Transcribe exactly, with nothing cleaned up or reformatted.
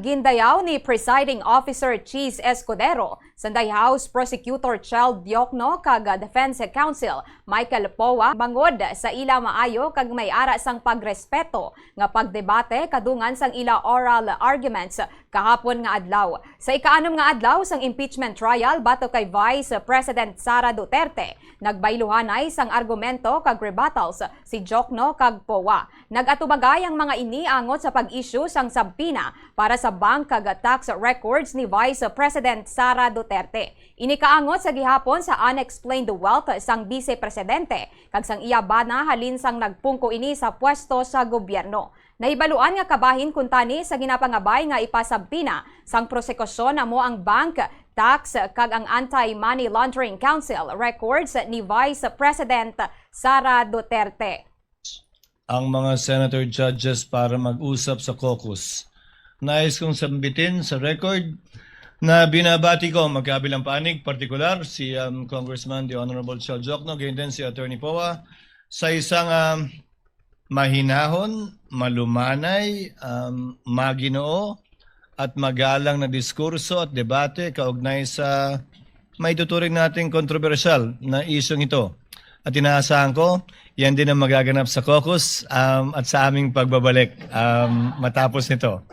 Gindayaw ni Presiding Officer Cheese Escudero, sanday House Prosecutor Chel Diokno kag Defense Counsel Michael Poa bangod sa ila maayo kag may ara sang pagrespeto nga pagdebate kadungan sang ila oral arguments kahapon nga adlaw. Sa ikaanom nga adlaw sang impeachment trial batok kay Vice President Sara Duterte, nagbayluhanay sang argumento kag rebuttals si Diokno kag Poa. Nag-atubagay ang mga ini angot sa pag-issue sang subpoena para sa bank kag tax records ni Vice President Sara Duterte. Ini kaangot sa gihapon sa unexplained wealth sang Bise Presidente kag sang iya bana halin sang nagpungko ini sa pwesto sa gobyerno. Nahibaluan nga kabahin kuntani sa ginapangabay nga ipasubpoena sang prosekusyon amo ang bank, tax, kag ang Anti-Money Laundering Council records ni Vice President Sara Duterte. Ang mga senator judges para mag-usap sa caucus. Nais kong sambitin sa record na binabati ko ang magkabilang panig, partikular si um, Congressman the Honorable Chel Diokno, gayon din si Attorney Poa, sa isang um, mahinahon, malumanay, um, maginoo, at magalang na diskurso at debate kaugnay sa maituturing nating kontrobersyal na isyung ito. At inaasahan ko, yan din ang magaganap sa caucus um, at sa aming pagbabalik um, matapos nito.